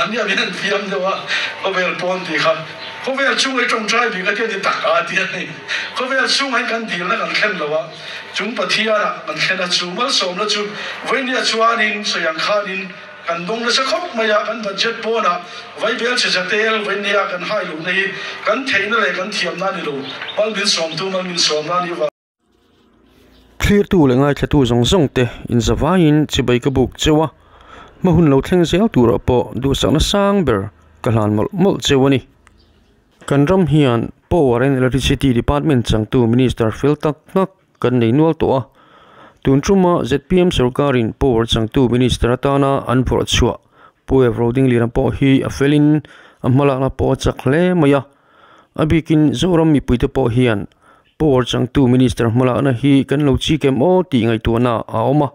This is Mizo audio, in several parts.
Mahni a min an fiam deuh a, khawvel pawn tih kha khawvel chhunga i tawngtai bik a tia ni tak a ti a ni. Khawvel chhungah hian kan dilna kan thlen lo a, chung Pathianah kan thlen a, chu malsawmna chu vawinia chuanin sawi ang khanin kan dawng nasa khawp mai a, kan budget pawnah vaibel chhe zatel vawinia kan hai lohna hi kan theihna leh kan thiamna a ni lo, mal min sawmtu mal min sawmna a nih vang. Thlirtu leh ngaithlatu zawng zawng te inzavaiin chibai ka buk cheu a, hma hun lo thleng zel turah pawh duhsakna sang ber ka hlan mawlh mawlh cheu a ni. Kan ram hian Power and Electricity Department changtu Minister fel tak tak kan nei nual tawh a, tun tuma zpm sorkarin Power changtu Minister atana an phawrh chhuah Pu Evro Dingliana pawh hi a felin a hmalakna pawh a chak hle mai a, a bikin Zoram mipuite pawh hian Power changtu Minister hmalakna hi kan lo chik em aw tih ngaihtuahna a awm a.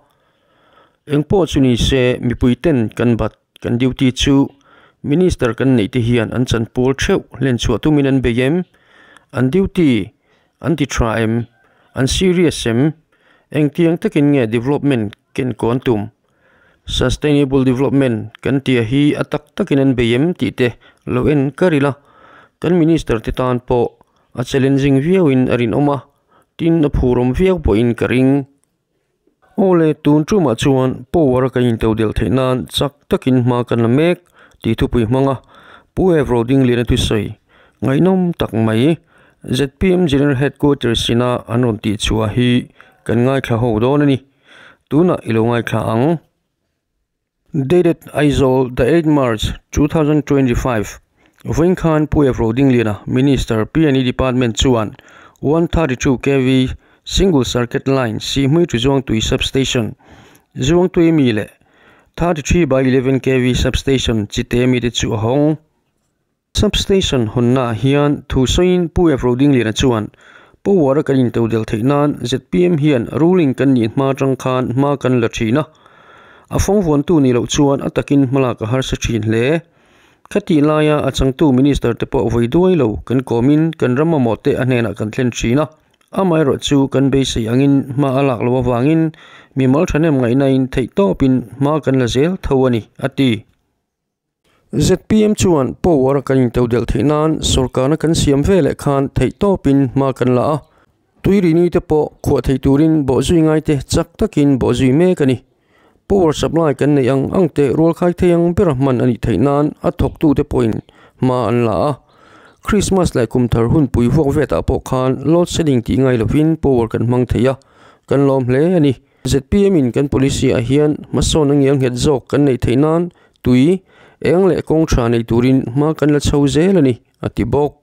Engpawh chu ni se mipui ten kan bat kan duty chu Minister kan neih te hian an chanpual theuh hlen chhuah tumin an bei em? An duty an ti tha em? An serious em? Engtiang takin nge development ken kawn tum? Sustainable development kan tia hi a tak takin an bei em tih te lo en kar ila kan Minister te tan pawh A challenging viauin a rinawm a, tin a phurawm viau pawhin ka ring. Aw le, tun tumah chuan power a kan into delh theih nan chak takin hma kan la mek tih thupui hmang a, Pu Evro Dingliana thusawi ngaihnawm tak mai zpm General Headquarters ina an rawn tih chhuah hi kan ngaithla ho dawn a ni. Tunah i lo ngaithla ang. Dated Aizawl, the 8 March 2025, Vawiin khan Pu Evro Dingliana, Minister, PNE Department chuan 132 kv Single Circuit Line Sihhmui to Zuangtui Substation, Zuangtui mi leh 33 by 11 kv Substation Chite mi te chu a hawng. Substation hawnnaah hian thu sawiin Pu Evro Dingliana chuan, Power a kan intodel theih nan zpm hian ruling kan nih hma atang khan hma kan la thin a, a fawngvuantu nih loh chuan a takin hmalak a harsa thin hle. Khatih laia a changtu Minister te pawh vawi duai lo kan kawmin kan ram mamawh te a hnenah kan thlen thin a, amaherawh chu kan beisei angin hma a lak loh avangin mimal thahnem ngaihnain theihtawpin hma kan la zel tho a ni, a ti. Zpm chuan power a kan intodelh theih nan sawrkarna kan siam ve leh khan theih tawpin hma kan la a, tuirini te pawh khuah thei turin bawhzui ngai te chak takin bawhzui mek a ni. Power supply kan neih ang ang te rualkhai thei ang bera hman a nih theih nan a thawktute pawhin hma an la a, Krismas leh kum thar hunpui vuak vetah pawh khan load shedding tih ngai lovin power kan hmang thei a, kan lawm hle a ni. Zpm in kan policy ah hian hmasawn a ngial nghet zawk kan neih theih nan tui eng leh kawng tha nei turin hma kan la chho zel a ni, a ti bawk.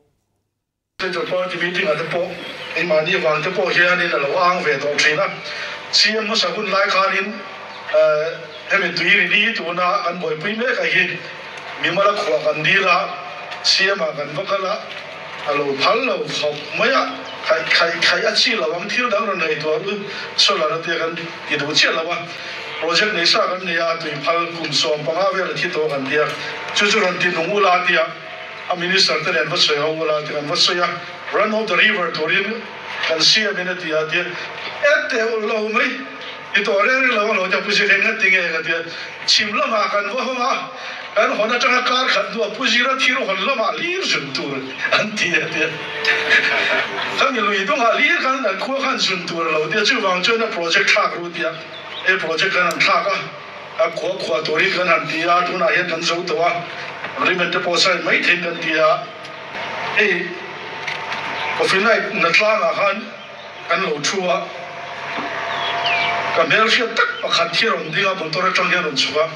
Central Party meeting ah te pawh engmahni avang te pawh hianin a lo ang ve tawh thin a, CM hmasa hun lai khanin hemi tui ri ni tuna kan buaipui mek ah hi mimala khuah kan dil a, CM ah kan va kal a. A lo phal lo khawp mai a, khaih khaih khaih a chi lo ang, thil dang rawn ngaihtuah u solar a tia kan ti duh chiah lo a, project nei sa kan nei a, tui phal kum 15 vel a thi tawh kan tia, chu chu rawn ti nung ula a tia, a minister te nen va sawi ho ula ti kan va sawi a, run of the river turin kan siam in a ti a tia, e teuh lo mai ti tawh reng reng lo a lo tia, Pu Zir eng nga ti nge ka tia, chhim lamah kan va hawng a. Kan hawn atanga kar khat hnuah Pu Zira thil hawn lamah lir zun tur an ti a tia. Khami lui dungah lir khan an khua khan zun tur a lo tia, chuvang chuan a project thlak ru tia he project kan han thlak a, a khua khua turin kan han ti a, tunah hian kan zo tawh a, agreement te pawh sign mai theiin kan ti a, hei coffee night na tlangah khan kan lo thu a, ka hmelhriat tak pakhat hi a rawn ding a, motor atang hian a rawn chhuk a,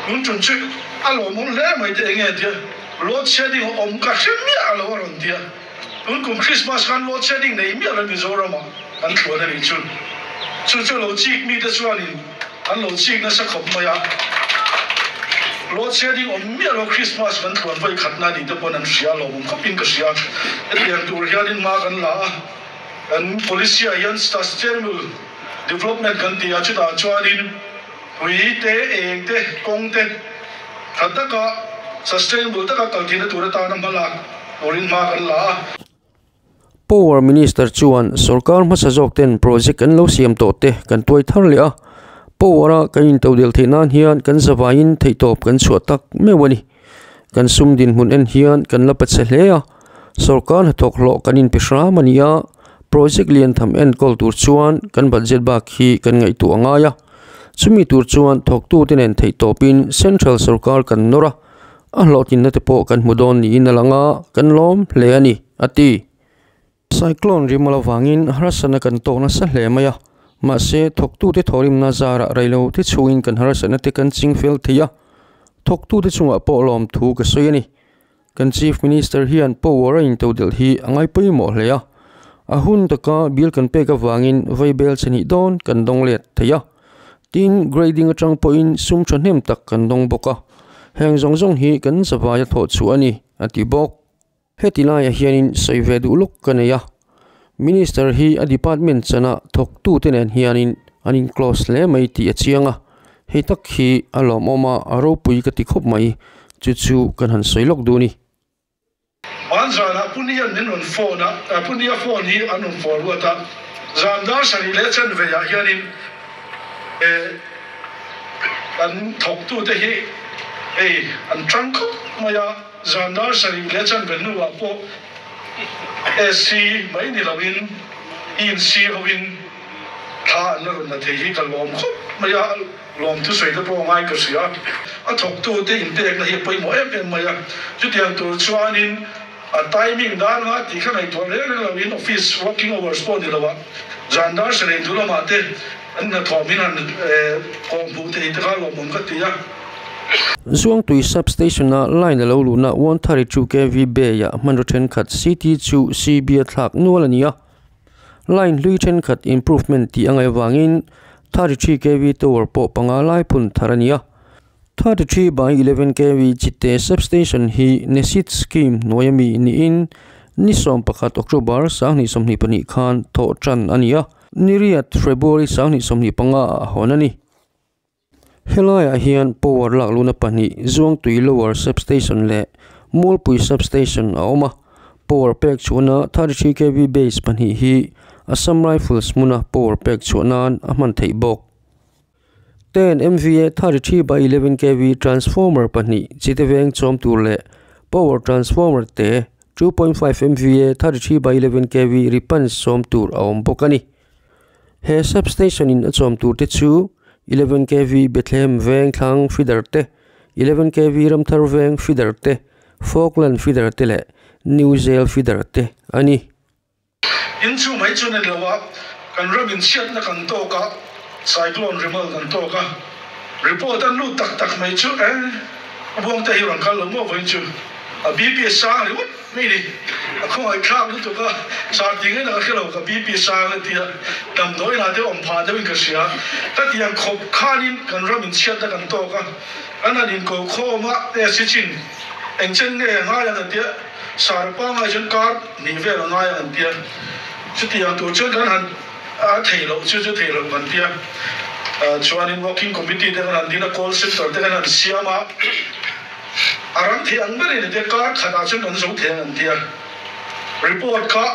tun tum chu a lawmawm hle mai te enge tia load shedding awm ka hre miah lo a rawn ti a, tun kum Christmas khan load shedding nei miah lo Mizoram ah kan tluan a nih chu, chu chu lo chik mite chuanin an lo chik nasa khawp mai a, load shedding awm miah lo Christmas kan tluan vawi khatna a nih te pawn an hria a lawmawm khawpin ka hria, hetiang tur hianin hma kan la a. Kan policy ah hian sustainable development kan ti a, chutah chuanin tui te, eng te, kawng te tha taka sustainable taka kal thihna tur atana hma lak turin hma kan la a. Power Minister chuan sorkar hmasa zawk ten project an lo siam tawh te kan tuai thar leh a. Power-a kan intodel theih nan hian kan zavaiin theihtawp kan chhuah tak meuh a ni. Kan sum dinhmun en hian kan la pache hle a, sorkar hnathawk hlawh kan inpe hram a ni a, project lian tham enkawl tur chuan kan budget bak hi kan ngaihtuah a ngai a. Chumi tur chuan thawktute nen theihtawpin central sorkar kan nawr a, a hlawhtlinna te pawh kan hmu dawn niin a lang a, kan lawm hle a ni, a ti. Cyclone rimawlh avangin harsatna kan tawk nasa hle mai a, mahse thawktute thawhrimna zarah reilo te chhungin kan harsatna te kan ching fel thei a, thawktute chungah pawh lawmthu ka sawi a ni. Kan Chief Minister hian power a intodelh hi a ngai pawimawh hle a, a hun taka bill kan pek avangin vaibel chhe hnih dawn kan dawng let thei a, tin grading atang pawhin sum thahnem tak kan dawng bawk a, heng zawng zawng hi kan zavaia thawh chhuah a ni, a ti bawk. Heti laiah hianin sawi ve duh lawk ka nei a, Minister hi a department chana thawktute nen hianin an in close hle mai tih a chiang a, hei tak hi a lawmawm a, a ropui ka ti khawp mai, chu chu kan han sawi lawk duh a ni. An zanah Punian min rawn phone a, Punia phone hi an rawn forward a, zan dar sarih leh chanveiah hianin kan thawktute hi hei an tang khawp mai a. Zan dar sarih leh chanve hnuah pawh SC mai ni loin INC hoin thla an la rawn la thei hi ka lawm khawp mai a, lawm thusawi te pawh a ngai ka hria. A thawktute inpekna hi a pawimawh em em mai a, chutiang tur chuanin a timing dar nga tih kha ngaihtuah reng reng loin office working hours pawh ni loah zan dar sarih hnu lamah te an hnathawm in han kawh hmuh thei te kha lawmawm ka ti a. Zuangtui Substation-a line a lo luhna 132 kv bay-ah hmanraw thenkhat CT chu CB a thlak nual a ni a. Line hlui thenkhat improvement tih a ngaih avangin 33 kv tower pawh panga lai phun thar a ni a. 33 by 11 kv Chite Substation hi NESIT scheme hnuaia mi niin ni 11 October 2022 khan thawh tan a ni a, ni riat February 2025 ah hawn a ni. Helaiah hian power lak luna pahnih Zuangtui Lower Substation leh Mualpui Substation a awm a, power pek chhuahna 33 kv base pahnih hi Assam Rifles hmuna power pek chhuah nan a hman theih bawk. 10 MVA 33 by 11 kv transformer pahnih chite veng chawm tur leh power transformer te 2.5 MVA 33 by 11 kv ripan sawm tur a awm bawk a ni. He substation in a chawm tur te chu 11 kv Bethlehem veng thlang feeder te, 11 kv Ramthar veng feeder te, Falkland feeder te leh New Zel feeder te a ni. In chu mai chu ni lo a, kan ram in chhiatna kan tawk a, cyclone Remal kan tawk a, report an lut tak tak mai chu e, Buangte hi rawn kal lo maw vawiin chu a BP sang ringawt. Hei ni, a khawngaih thlak lutuk a, sar ti ngei na ka hre lo, ka BP sang a tia, damdawi lah te awm phah deuhin ka hria. Ka ti ang khawp khanin kan ram inchhiatna kan tawk a, kan han inko khawm a, e si chin, eng chen nge a ngai ang an tia, sar a pangai chuan kar hnih vel a ngai ang an tia, chutiang tur chuan kan han a thei loh chu chu thei loh kan tia, chuanin working committee te kan han din a, call center te kan han siam a. A ram thei ang berin a tia, kar khatah chuan kan zo thei ang an tia. Report kha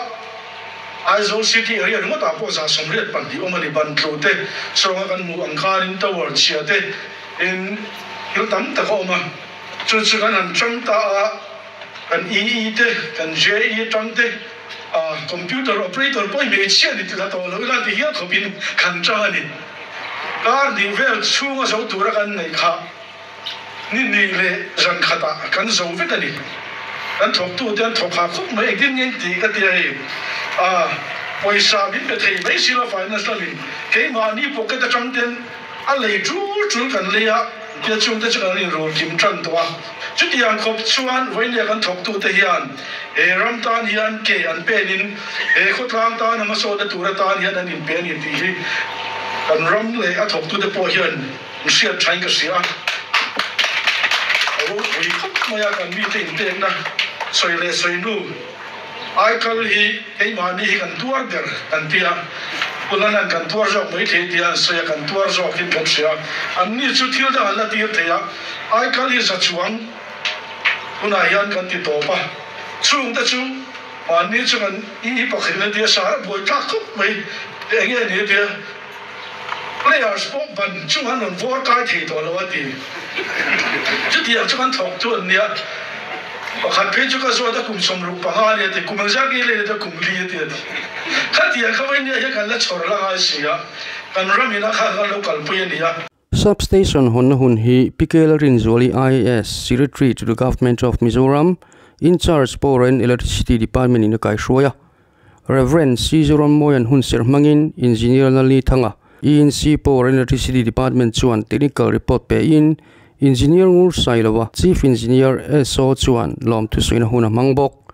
Aizawl City area ringawtah pawh 182 awm a ni. Ban tlu te sawnga kan hmuh ang khanin tower chhia te in thil tam tak a awm a. Chu chu kan han tang ta a, kan EE te, kan JE tang te, computer operator pawh hi hmeichhia ni tila tawh lo ila ti hial khawpin kan tang a ni. Kar hnih vel chhunga zo tura kan neih kha. Ni hnih leh zan khatah kan zo vek a ni. Kan thawktute an thawk ha khawp mai, engtin nge tih ka ti a hei. A, pawisa min pe thei mai si lo finance lamin keimahni pocket atang ten a lei tul tul kan lei a, tia chungte chu kan inrul kim tan tawh a. Chutiang khawp chuan vawinia kan thawktute hian he ram tan hian ke an penin he khawtlang tan a hmasawhna tur atan hian an inpe a ni tih hi kan ram leh a thawktute pawh hian An hriat thain ka hria a, a ropui khawp mai a, kan mite inpekna sawi leh sawi hnu aikal hi keimahni hi kan tuar ber kan ti a, Pulana'n kan tuar zawk mai thei tia an sawi a, kan tuar zawkin kan hria a, anni chu thil dang an la tir thei a, aikal hi za chuang hunah hian kan ti tawp a, chungte chu mahni chu kan i pakhatin a tia, sar a buai tlak khawp mai, eng nge ni a tia. Players pawh ban chung an rawn vawr kai thei tawh lo a ti. Chutiang chu kan thawk chu an nia. Pakhat phei chu ka zawt a kum 65 a nia ti, kum engzat nge lei a kum li a ti a ti. Khatiang kha vawinia hian kan la chhawr la ngai si a, kan ram ina kha kan lo kalpui a nia. Substation hawnna hun hi Pi K Lalrinzuali IAS, Secretary to the Government of Mizoram, In-charge Power and Electricity Department in a kaihruai a. Rev. C. Zorammawia'n hun serh hmangin Engineer Lali Thanga, ENC Power and Electricity Department chuan technical report pein Engineer Ngur Sailova, Chief Engineer SO chuan lawmthu suihna hun a hmang bawk.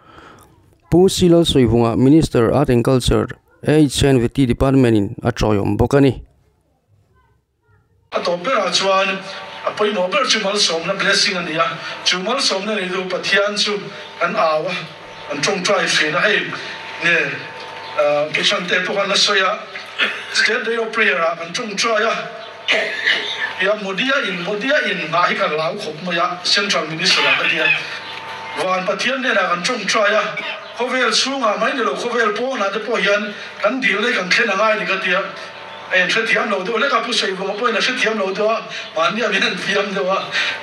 Pu C. Lalsawivunga, Minister, Art and Culture, HNVT Department in a tawiawm bawk a ni. A tawp berah chuan a pawimawh ber chu malsawmna, blessing, a ni a. Chu malsawmna nei chu Pathian chu kan au a, kan tawngtai thin a. Hei nge Pathian te pawh khan a sawi a, State Day of Prayer ah kan tawngtai a, tia Modi-a in Modi-a in nghah hi kan hlau khawp mai a, Central Minister ah ka ti a. Van Pathian hnenah kan tawngtai a, khawvel chhungah mai ni lo khawvel pawnah te pawh hian kan dilna hi kan thlen a ngai ni ka ti a. A in hrethiam lo deuh hlek a, Pu Saivunga pawhin a hrethiam lo deuh a, mahni ang hian an fiam deuh a,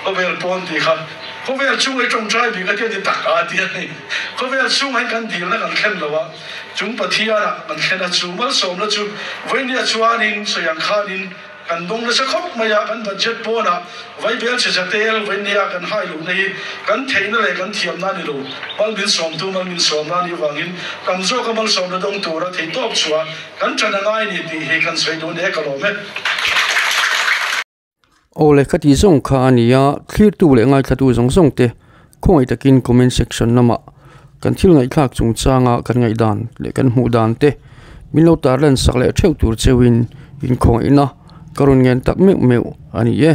khawvel pawn tih kha khawvel chhunga i tawngtai bik a ti a ni tak a ti a ni. Khawvel chhungah hian kan dilna kan thlen lo a, chung Pathianah kan thlen a, chu malsawmna chu vawinia chuanin sawi ang khanin kan dawng nasa khawp mai a, kan budget pawnah Vaibel chhe zatel vawinia kan hai lohna hi kan theihna leh kan thiamna a ni lo. Mal min sawmtu mal min sawmna a nih avangin tam zawka malsawmna dawng tura theihtawp chhuah Kan ṭan a ngai ni tih hi kan sawi duh nia ka lawm e. Aw le ka tih zawng kha a ni a, thlirtu leh ngaithlatu zawng zawng te khawngaih takin comment section lamah kan thil ngaihthlak chungchanga kan ngaihdan leh kan hmuh dan te min lo tarlan sak leh theuh tur cheuhin in khawngaihna ka rawn ngen tak meuh meuh a ni e.